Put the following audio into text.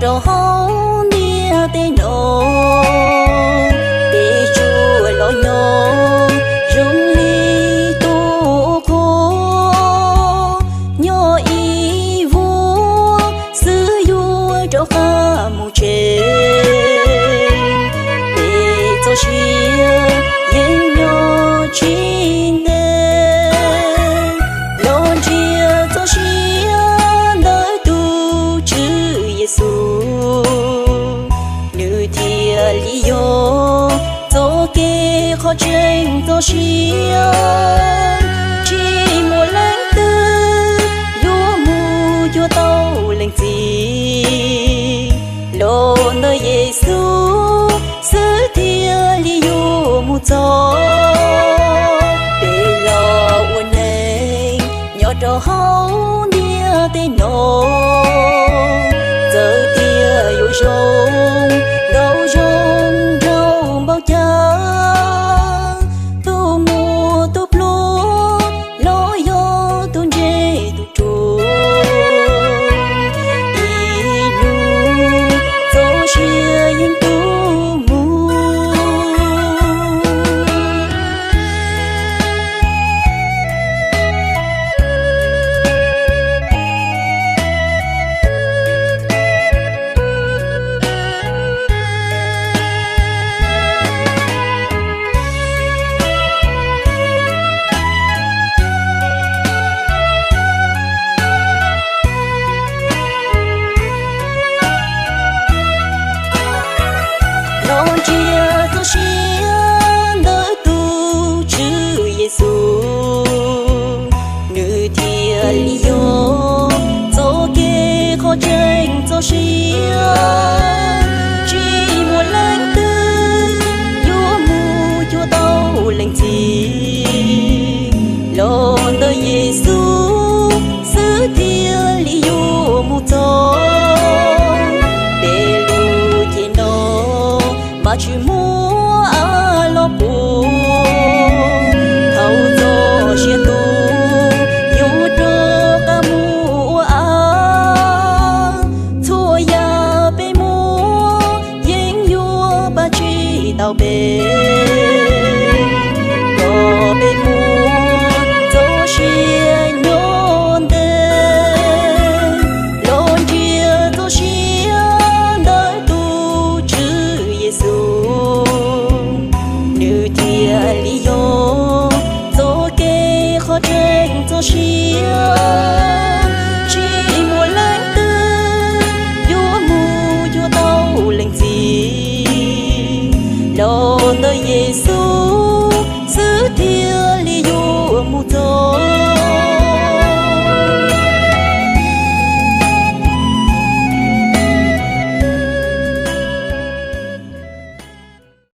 Rau hauv ntiaj teb no, peb tsuas los nyob zoo li tus qhua, nyob ib vuag xwb yuav rov qab mus tsev. Peb txoj sia yeej nyob tsis ntev, los ntsia txoj sia ntawm tus Tswv Yexus, nws thiaj li yog txoj kev qhov tseeb txoj sia. Tsis muaj leej twg yuav mus cuag tau leej Txiv, los ntawm Yexus xwb thiaj li yuav mus txog. Peb los ua neej nyob rau hauv ntiaj teb no,